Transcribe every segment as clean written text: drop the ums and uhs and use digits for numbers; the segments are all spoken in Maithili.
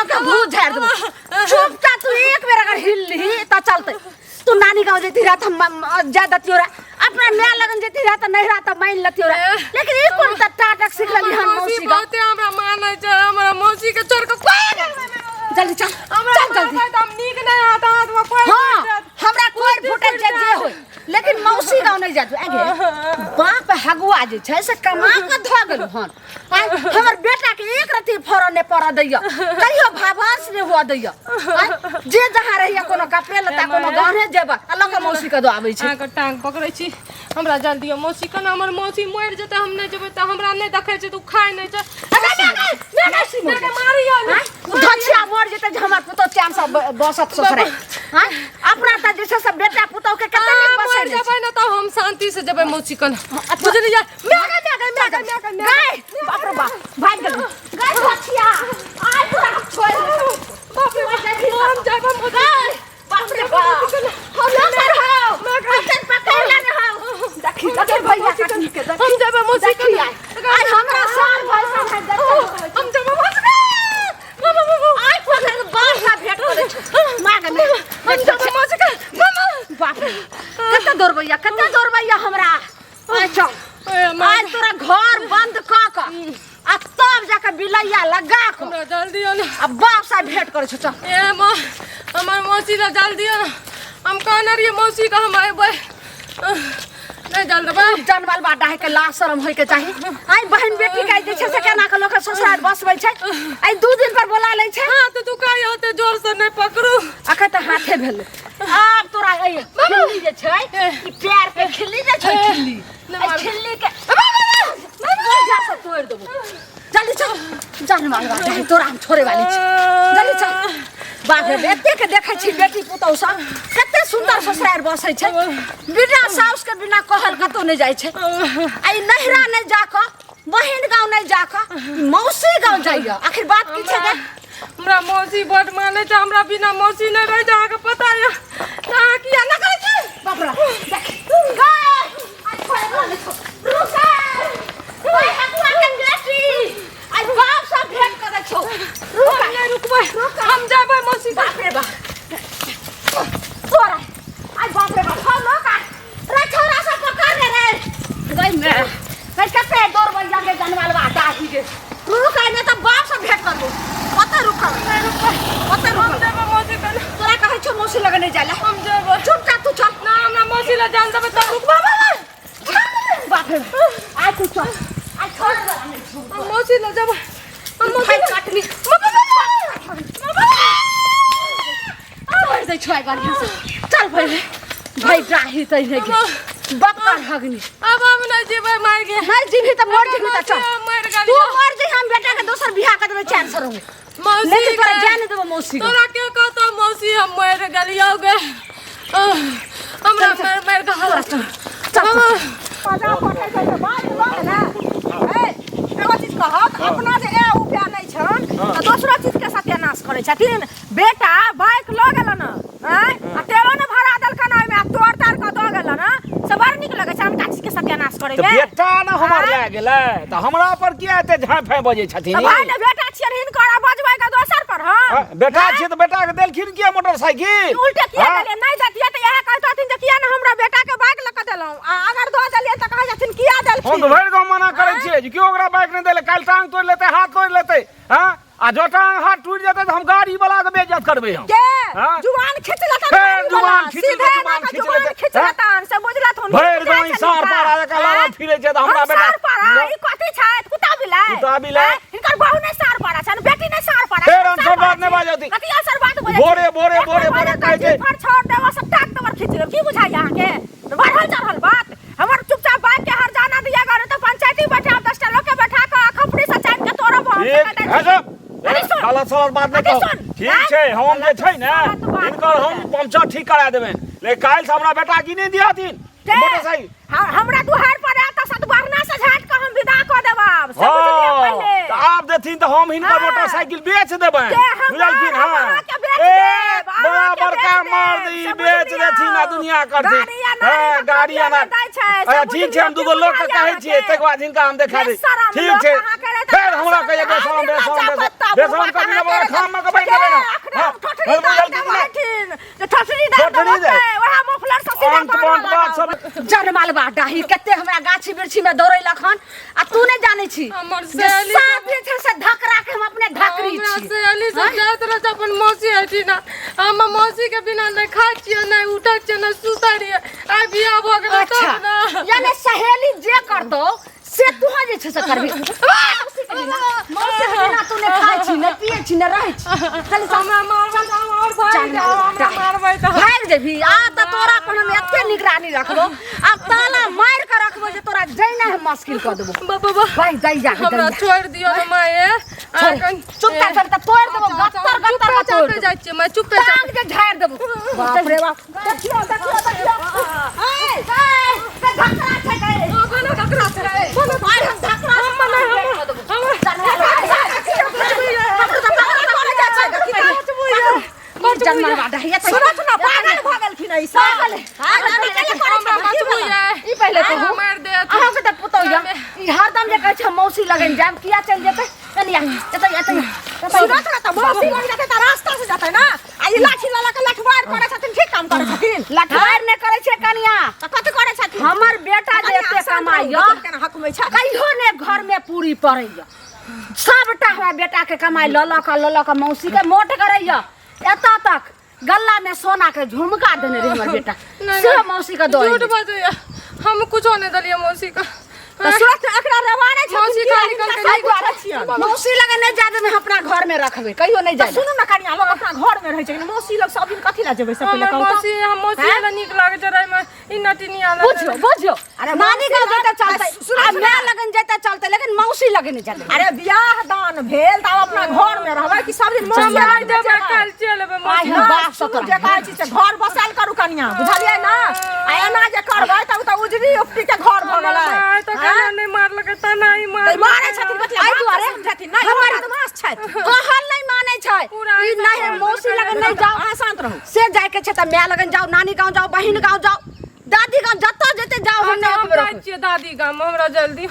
गांव के भूत झाड़ देबो। चुपचाप तू एक बेर अगर हिल ली त चलते। तू नानी गांव जेती रहा त जा दतियो रहा, अपना नया लगन जेती रहा त नहीं रहा त मान लतियो रहा, लेकिन ई कोन त टाटक सीख लेली हम मौसी मौसी गांव। बहुते हमरा मानै छै, हमरा मौसी के छोड़ के कोई नहीं। जल्दी चल, हमरा चल जल्दी। मारबै तऽ हम नीक नहि हाथ हाथ में कोई। हाँ, हमरा कोई फुटल जे जे होय, लेकिन मौसी गांव नहीं जातू। आगे बाप हगुआ जे छै से कमा के धो गेल हन। आय, हमर बेटा के एक रत्ती फरऽ नहि पड़ऽ दैया, कहियो भाभास नहि हुआ दैया। आय, जे जहाँ रहिया कोनो कपड़े लत्ता कोनो गहने जेबर आ लऽ के मौसी के दऽ आबै छै। अहाँके टांग पकड़ै छी, हमरा जल्दी दियौ मौसी के ने, हमर मौसी मरि जेतै, हम नहि जेबै तऽ हमरा नहि देखै छै तऽ ओ खाइ नहि छै। मौसी मरि जेतै। मारियौ ने। आँय, धछिया मर जेतै जे हमर पुतोह चैन से बसत ससुराल। आँय, अपना तऽ जे छै से बेटा पुतोह के कते नीक अहाँ बसै मरि छै। जेबै ने तऽ हम शान्ति से जेबै मौसी कन, बुझलियै? माय गे, माय गे, माय गे, गाय, बाप रे बाप, भागि गेलै। गाय धछिया, आइ तोरा हम छोड़ि देबौ। बाप रे बाप, हम जेबै मौसी। गाय, बाप रे बाप, हम लऽ हौ, हम तन पकड़ लेने हौ। देखी, देखी भैया कटनी के, देखी। हम जेबै मौसी देखी कन। आइ, आइ हमरा साल भरि से है देखै। हम जेबै मौसी कन। बाबा, बाबा। आइ पकड़ बाप सा भेंट करै छौ। माँ गे, माँ। हम जेबै मौसी कन। मामा। बाप रे, कते दौड़बैया, कते दौड़बैया हमरा। आइ चल। ओए माँ। आइ तोरा घर बंद कऽ कऽ आ तब जाके बिलैया लगा कऽ हमरा जल्दी आउ ने। आ बाप सा भेंट करै छौ, चल। ए माँ, हमर मौसी लग जल्दी आउ ने। हम कहने रहियै मौसी के हम अयबै। नहि जल देबै। जानवर बा डाहे के लाज शरम होय के चाही। आई बहन बेटी के जे छै से केना के लोक ससुराल बसबै छै, आई 2 दिन पर बोला लै छै। हाँ तऽ तू कहियो ओते जोर से नहि पकड़ू। अखन तऽ हाथे भेलै। आब तोरा ए खिल्ली जे छै, ई पैर पे खिल्ली जे छै, खिल्ली एहि खिल्ली के जा से तोड़ि देबो। जल्दी चल जानवर बा डाहे, तोरा हम छोड़े वाली छी। जल्दी चल। बाप रे, एते के देखै छी बेटी पुतहु सब कते सुंदर ससुराल बसै छै, बिना साउस के बिना कहल कतौ नहि जाइ छै। आ ई नैहरा नहि जाकऽ, बहिन गाँव नहि जाकऽ ई मौसी गाँव जाइया, आखिर बात की छै गे? हमरा मौसी बड मानै छै, हमरा बिना मौसी नहि रहै छै, अहाँके पता यऽ तऽ अहाँ किया नहि करै छी? बाप रे, देख गाय, आइ छोड़े वाला नहि छौ। रुक गाय, हकुआ के बेटी, आइ बाप सब भेंट करै छौ। रुक, हम नहि रुकबै, हम जेबै मौसी के। बाप रे बाप, तोरा आइ बाप रे बाप, हम लोग आ रे छोरा सब पकड़ रे रे गई में गई कते दौड़बैया के जानवर बा डाही गे। रुक आइ, नहि तऽ बाप सब भेंट करबो। कतऽ रुकल, कतऽ हम रुकल? जेबै मौसी के। तोरा कहै छौ मौसी लग नहि जाय ला। हम जेबै। चुपचाप तू चल। ना, हमरा मौसी लग जान देबै तब रुकबै। बाप रे, आइ तू चल, आइ छोड़ दे। हम मौसी लग जेबै, हम मौसी भाइ लग काटनी तोड़ दै छौ आइ बढ़िआँ से। चल पहिले भाइ डाही तै नहि गे बाप कर हगनी। अब हम नहि जेबै, मारि गे। नहीं जीबी तऽ मर जीबी तऽ चल। मरि तू गेलियै। मर जी, हम बेटा के दोसर बियाह कर देबै, चैन से रहू। मौसी लेकिन तोरा गे। जाय नहि देबो मौसी के। तोरा के कहतो मौसी, हम मरि गेलियौ गे। हमरा मारि मारि के हालत। चल चल। मजा पठै छै तऽ बात लऽ ने। ए, एगो चीज कहत, अपना जे ए उपाय नहि छन तऽ दोसरो चीज के सत्यानाश करै छथिन। बेटा बाइक लऽ गेलन आँय, आ तेलो ने भरा देलकन ओहिमे, आ तोड़ ताड़ कऽ दऽ गेलन, से बड़ नीक लगै छै अनका चीज के सत्यानाश करै तऽ मे। बेटा ने हमर लए गेलै तऽ हमरा पर किया एते झाँपि फाँपि बजै छथिन? तऽ भाय ने बेटा छियनि हिनकर, आ बजबै के दोसर पर हम? हाँ, बेटा छियै तऽ बेटा के देलखिन किया मोटरसाइकिल? उल्टे किया हाँ? देलियै? नहि दैतियै तऽ इएह कहितथिन जे किया ने हमरा बेटा के बाइक लऽ कऽ देलहुँ, आ अगर दऽ देलियै तऽ कहै छथिन किया हम तऽ देलखिन। भरि गाँव मना करै छियै जे केओ ओकरा बाइक नहि देले, काल्हि टांग तोड़ि लेतै, हाथ तोड़ि लेतै। हाँ, आ जँ टांग हाथ टूटि जेतै तऽ हम गाड़ी वाला के बेइज्जत करबै हम। के हाँ? जुबान खींच लेतन फेर गाड़ी वाला, जुबान खींच सीधे लेतै, एना जुबान कऽ खींच जुबान लेतै, खींच हाँ? लेतन, से बुझलथुन। भरि गाँव ई सार पार आ जकाँ लड़ल फिरै छै तऽ हमरा हम बेटा सार पारा, ई कथी छथि? कुत्ता बिलाइ? कुत्ता बिलाइ? आँय? हिनकर बहू नहि सार पारा छनि, बेटी नहि सार पारा फेर छनि, अनसर सार बात नहि पारा बाजती। कथी अनसर बात बजै छी? भोरे, भोरे, एक भोरे, बेर भोरे बाजत कहै छै। जीभ पर छोड़ देबो, सब टाक तबर खींच लेब। की बुझाइए अहाँके? बढ़ल चढ़ल बात। हमर चुपचाप बाइक के हरजाना दिया गए तऽ पंचायती बैठाब, 10टा लोग के बैठा कऽ खपड़ी से चाटि के तोड़ब हम। ठीक है सब। अरे सुन। गलत सलत बात नहि अरे कहू। सुन। ठीक आँय? छै, हम जे छै ने गलत बात हिनकर हम कहू। पंचर ठीक करा देबनि, लेकिन काल्हि से हमरा बेटा की नहि दिहथिन के? मोटरसाइकिल। हाँ, हमरा दुहार पर आयत तऽ सतबरना से झाँट कऽ हम विदा कऽ देब, से बुझलियै हाँ, पहिले। तऽ आब देथिन तऽ हम हिनकर हाँ। मोटरसाइकिल बेच देबनि, के हम बुझलखिन? हम हाँ, अहाँके बेच ए देब, बड़ा अहाँके बड़का बेच देब, मर्द ई से बेच बुझलियौ। देथिन आ दुनिया करथिन। गाड़ी आ नारी हाँ, के गाड़ी कभियो आ नहि दै छै, से अच्छा ठीक छै, हम बुझलियौ, दूगो की लोक के बुझाइए कहै छियै, अहाँके? ताहिके बाद हिनका हम देखा दै। बेशरम ठीक लोक छै, अहाँके रहै तऽ फेर हमरा बेशरम कहिया बेशरम हम बेशरम निर्लज्जा बेशरम पत्ता बेशरम बुढ़बा कभी बड़ा खाम में के बैठ देबै ना। अखने हम हाँ, ठोठरी बुझल दान कि नहि? देबैथिन जे ठोठरी दान ठोठरी दे। देबै ओएह मोफलर से सीधा अंत बंत बात सब जनमाल बा डाही कते हमरा गाछी वृक्षी में दौड़ेलक हन आ तू नहि जानै छी हमर जे सहेली साफ जे छै से धकरा के हम अपने धकरी हमरा छी सहेली सब जाइत रहै छै अपन मौसी एहिठिना हम मौसी के बिना नहि खाइ छियै नहि उठै छियै नहि सुतै रहियै आइ बियाह भऽ गेलै अच्छा तब ने यानी सहेली जे करतौ से तू जे छै से करबी मौसी के बिना मौसी के बिना तू नहि खाइ छी नहि पियै छी नहि रहै छी चल चल हमरा मारबै तऽ हम आओर भागि जाउ हमरा मारबै तऽ भागि जेबही आ तऽ तोरा पर हम एते निगरानी रखबो आ ताला मारि के रखबो जे तोरा जैना हम मुश्किल कऽ देबो बाबा बा भागि जाइ जा हमरा छोड़ि दियौ ने माये चुप कर चल तऽ तोड़ि देबो गत्तर गत्तर के तोड़ि देबो जाइ छियै माय चुपे चापे टांग के झाड़ि देबो बाप रे बाप देखियौ देखियौ देखियौ ए ए, से धकरा छै गै। कोना ककरा छै आइ हम धकरा से हम तोड़ि देबो। जनमलवा डहिया तऽ- सुनत ना पागल भऽ गेलखिन ई सब पागल है। हां नानी चले करै हमरा बचबू ये ई पहिले कहू मारि देत अहाँके तऽ पुतहु यऽ ई हरदम जे कहै छै हम मौसी लगन जायब किया चलि जेतै कनिया एतऽ एतऽ एतऽ सुनत ना तऽ मौसी लग जेतै तऽ रास्ता से जेतै ना आ ई लाठी लऽ लऽ के लठवार करै छथिन ठीक काम करै छथिन लठवार नहि करै छै कनिया तऽ कथी करै छथिन हमर बेटा जे एते कमाइया केना हकमै छै कहियो ने घर में पूरी पड़ैया सबटा हमरा बेटा के कमाई लऽ लऽ कऽ लऽ लऽ कऽ मौसी के मोट करैया एतऽ तक गल्ला में सोना के झुमका देने रहे हमर बेटा नहीं, से नहीं। मौसी के दऽ झूठ एलियै। बजैया हम कुछो नहि देलियै मौसी के तऽ सुरत एकरा रवाना छथिन मौसी की खाली हिनका करके साइड नहि दुआरे छियनि मौसी लगे नहि जा देबै हम अपना घर में रखबै कहियो नहि तऽ जाय सुनू ने कनिया लोग अपना घर में रहै छै लेकिन मौसी लोग सब दिन कथी लए जेबै से पहिले हमर कहू तऽ मौसी हम मौसी लए नीक लागै छै रहैमे ई नटिनिया लए बुझियो बुझियो अरे नानी मौसी गाँव लग- जेतै चलतै सुनू, आ सुनू। माय लगन जेतै चलतै लेकिन मौसी लगे नहि जाय देबै अरे बियाह दान भेल तऽ आब अपना घर में रहबै कि सब दिन मौसी हमरा लग जेबै जेबै काल्हि चलि एबै आइ मौसी हम बाप से सुनू तोरा जे कहै छी से घर बसायल करू कनिया बुझलियै ना आ एना जे करबै तब तऽ उजरी उपटी के घर भऽ गेलै माय तऽ केना नहि मारलकै तना ही तऽ मारलकै मारै छथिन कथी एहि दुआरे छथिन नहि हमर बदमाश छथि कहल नहि मानै छै पूरा ई नहि मौसी लगन नहि जाओ अहाँ शान्त रहू से जायके छै तऽ माय लगन जाओ नानी गाँव जाओ बहिन गाँव जाओ दादी गाँव जतऽ जेतै जाओ हम नहि हम अखबरो जाइ छियै दादी गाम हमरा जल्दी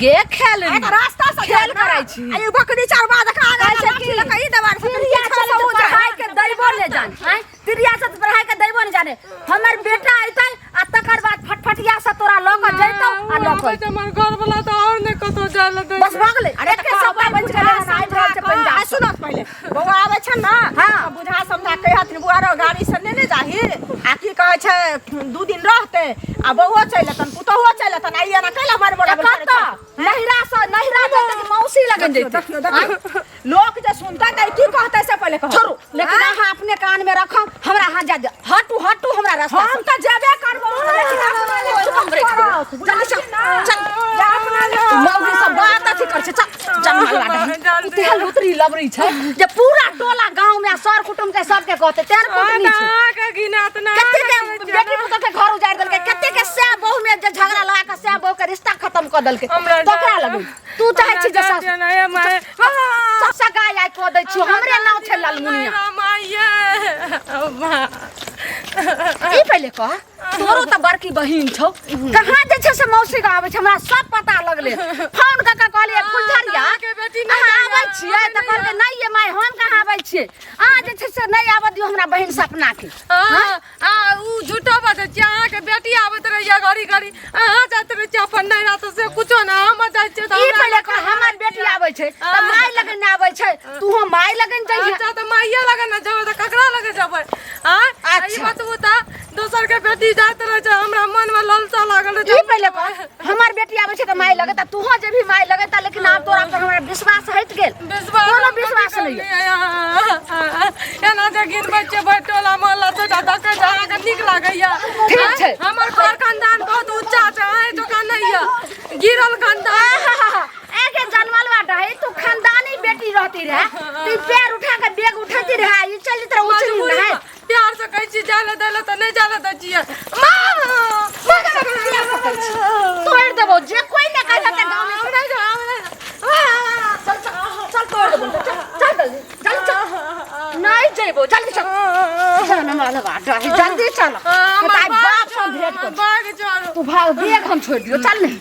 गे खेल आ तऽ रास्ता से खेल जायब ना। करै छी। आ ई बकरी चरवा देख आगा कहै छै लाठी कि लऽ कऽ ई देबार छथिन, तिरिया पीछा चले से तऽ ओ जाय। पढ़ाई के दैबो नहि जाने आँय तिरिया से तऽ पढ़ाई के दैबो नहि जाने हमर बेटा अयतै आ तकर बाद फटफटिया से तोरा लऽ कऽ जैतौ आ लऽ कऽ आबै हमर घर वाला तऽ आओर नहि कतौ जाय लए दै बस भऽ गेलै अरे एके सप्ताह बचि गेलै हन, आबि रहल छै पंजाब आ सुनत पहिले बौआ आबै छै ने हाँ। तऽ बुझा समझा कहै हथिन बौआ रौ गाड़ी से नेने जाही आ की कहै छै दू दिन रहतै आ बौओ चलि एतन पुतोहुओ चलि एतन आ ई एना कैला मारि तऽ बराबर करै कतऽ छै? नहिरा से नहिरा जेतै कि मौसी लगन देखियौ जेतै देखियौ देखियौ लोक जे सुनतै तऽ ई की कहतै से पहिले कहू छोड़ू लेकिन अहाँ अपने कान में रखब हमरा अहाँ जा दे हटू हटू हमरा रास्ता हम तऽ जेबे करबो लेकिन अपना ले हम रखि देबै। जल्दी चल चल जे अपना ले मौगी सब बात अथी करै छै चल जंगल जल्दी। तेहन उतरी लबरी छै जे पूरा टोला गांव में आ सर कुटुम के सबके कहते तेहन कुटनी छै अहाँके घिनात ना कते के बेटी पुतोह के घर उजाड़ि देलकै कते के सैह बहू में जे झगड़ा लगा के सैह बहू के रिश्ता खत्म कऽ देलकै हमरा तकरा लगै तू चाहै छी जे सास सबसँ गाय आइ कऽ दै छियौ हमरे नाम छै ललमुनिया ई पहिले कह तोरो तऽ बड़की बहिन छौ कहाँ जे छै से मौसी गाँव आबै छै हमरा सब पता लगलै फोन कऽ के कहलियै फुलझरिया अहाँके बेटी नहि अहाँ आबै जाइए, छियै तऽ कहलकै नहि ये माय हम कहाँ आबै छियै अहाँ जे छै से नहि आबऽ दियौ हमरा बहिन सपना के ओ झूठो बाजै छियै अहाँके बेटी आबैत रहैया घड़ी घड़ी अहाँ जाइत रहै छियै अपन नैहरा तऽ से कुछो ना हम जाइ छियै तऽ ई हमरा पहिले कह हमर बेटी आबै छै तऽ माय लगन नहि आबै छै तू हम माय लगन जइहे अच्छा तऽ माइये लगे ने जेबै तऽ ककरा लगे जेबै आँय आ ई अच्छा। बतबू तऽ दोसर के बेटी जाइत रहै छै हमरा मन मे लालसा लागल रहै छै ई पहिले कह हमर बेटी आबै छै तऽ माय लगे तऽ तूहो जेबही माय लगे तऽ लेकिन आब तोरा पर हमरा विश्वास हटि गेल विश्वास कोनो हम विश्वास कथी नहि करलियै? एना जे गिनबै छियै भरि टोला मोहल्ला सबटा देखै छै अहाँके नीक लागैया ठीक छै। हमर घर खानदान बहुत ऊँचा छै अहाँ जकाँ नहि यऽ गिरल खानदान एके जनमल बाटा है तू खानदानी बेटी रहती रहे तू पैर उठा के बैग उठाती रहे ई चल जेत रहे उछली मजबूरी रहे मे प्यार से कहै छी जाय लए दै लए तऽ नहि जाय लए दै छियै माँ तोड़ देबो जे कोई ने कह जाते गांव में हमरा हमरा चल चल चल तोड़ देबो चल चल जल्दी जल्दी चल नहीं जेबो जल्दी चल जनमल बाटा है जल्दी चल हमर ताई बाप से भेंट कर भाग चलू तू भाग बैग हम छोड़ दियो चल नहीं